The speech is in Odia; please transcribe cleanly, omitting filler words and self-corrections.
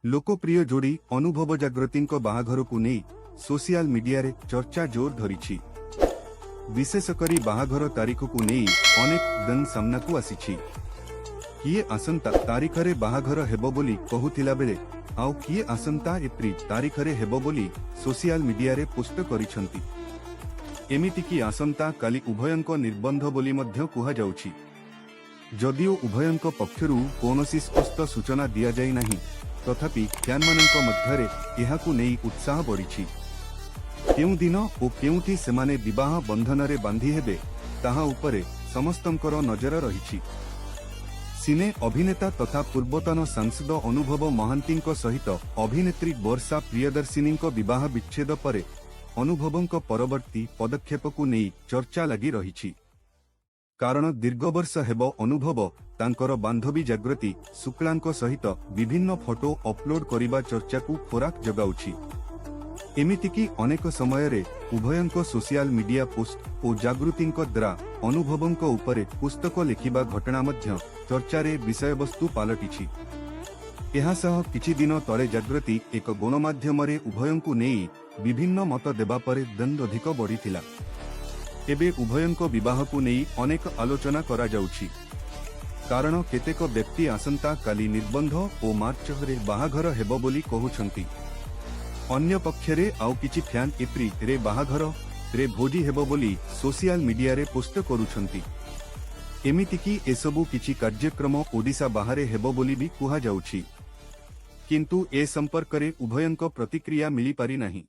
ଲୋକପ୍ରିୟ ଯୋଡ଼ି ଅନୁଭବ ଜାଗୃତିଙ୍କ ବାହାଘରକୁ ନେଇ ସୋସିଆଲ ମିଡିଆରେ ଚର୍ଚ୍ଚା ଜୋର ଧରିଛି। ବିଶେଷ କରି ବାହାଘର ତାରିଖକୁ ନେଇ ଅନେକ ଦ୍ୱନ୍ଦ୍ୱ ସାମ୍ନାକୁ ଆସିଛି। କିଏ ଆସନ୍ତା ତାରିଖରେ ବାହାଘର ହେବ ବୋଲି କହୁଥିଲା ବେଳେ ଆଉ କିଏ ଆସନ୍ତା ଏପ୍ରିଲ ତାରିଖରେ ହେବ ବୋଲି ସୋସିଆଲ ମିଡିଆରେ ପୋଷ୍ଟ କରିଛନ୍ତି। ଏମିତିକି ଆସନ୍ତା କାଲି ଉଭୟଙ୍କ ନିର୍ବନ୍ଧ ବୋଲି ମଧ୍ୟ କୁହାଯାଉଛି। ଯଦିଓ ଉଭୟଙ୍କ ପକ୍ଷରୁ କୌଣସି ସ୍ପଷ୍ଟ ସୂଚନା ଦିଆଯାଇ ନାହିଁ, ତଥାପି ଫ୍ୟାନମାନଙ୍କ ମଧ୍ୟରେ ଏହାକୁ ନେଇ ଉତ୍ସାହ ବଢ଼ିଛି। କେଉଁ ଦିନ ଓ କେଉଁଠି ସେମାନେ ବିବାହ ବନ୍ଧନରେ ବାନ୍ଧି ହେବେ, ତାହା ଉପରେ ସମସ୍ତଙ୍କର ନଜର ରହିଛି। ସିନେ ଅଭିନେତା ତଥା ପୂର୍ବତନ ସାଂସଦ ଅନୁଭବ ମହାନ୍ତିଙ୍କ ସହିତ ଅଭିନେତ୍ରୀ ବର୍ଷା ପ୍ରିୟଦର୍ଶିନୀଙ୍କ ବିବାହ ବିଚ୍ଛେଦ ପରେ ଅନୁଭବଙ୍କ ପରବର୍ତ୍ତୀ ପଦକ୍ଷେପକୁ ନେଇ ଚର୍ଚ୍ଚା ଲାଗି ରହିଛି। କାରଣ ଦୀର୍ଘବର୍ଷ ହେବ ଅନୁଭବ ତାଙ୍କର ବାନ୍ଧବୀ ଜାଗୃତି ଶୁକ୍ଳାଙ୍କ ସହିତ ବିଭିନ୍ନ ଫଟୋ ଅପଲୋଡ କରିବା ଚର୍ଚ୍ଚାକୁ ଖୋରାକ ଯୋଗାଉଛି। ଏମିତିକି ଅନେକ ସମୟରେ ଉଭୟଙ୍କ ସୋସିଆଲ ମିଡିଆ ପୋଷ୍ଟ ଓ ଜାଗୃତିଙ୍କ ଦ୍ୱାରା ଅନୁଭବଙ୍କ ଉପରେ ପୁସ୍ତକ ଲେଖିବା ଘଟଣା ମଧ୍ୟ ଚର୍ଚ୍ଚାରେ ବିଷୟବସ୍ତୁ ପାଲଟିଛି। ଏହାସହ କିଛି ଦିନ ତଳେ ଜାଗୃତି ଏକ ଗଣମାଧ୍ୟମରେ ଉଭୟଙ୍କୁ ନେଇ ବିଭିନ୍ନ ମତ ଦେବା ପରେ ଦ୍ୱନ୍ଦ୍ୱ ଅଧିକ ବଢ଼ିଥିଲା। ଏବେ ଉଭୟଙ୍କ ବିବାହକୁ ନେଇ ଅନେକ ଆଲୋଚନା କରାଯାଉଛି। କାରଣ କେତେକ ବ୍ୟକ୍ତି ଆସନ୍ତା କାଲି ନିର୍ବନ୍ଧ ଓ ମାର୍ଚ୍ଚରେ ବାହାଘର ହେବ ବୋଲି କହୁଛନ୍ତି। ଅନ୍ୟପକ୍ଷରେ ଆଉ କିଛି ଫ୍ୟାନ୍ ଏପ୍ରିଲରେ ବାହାଘର ରେ ଭୋଜି ହେବ ବୋଲି ସୋସିଆଲ ମିଡିଆରେ ପୋଷ୍ଟ କରୁଛନ୍ତି। ଏମିତିକି ଏସବୁ କିଛି କାର୍ଯ୍ୟକ୍ରମ ଓଡ଼ିଶା ବାହାରେ ହେବ ବୋଲି ବି କୁହାଯାଉଛି। କିନ୍ତୁ ଏ ସମ୍ପର୍କରେ ଉଭୟଙ୍କ ପ୍ରତିକ୍ରିୟା ମିଳିପାରିନାହିଁ।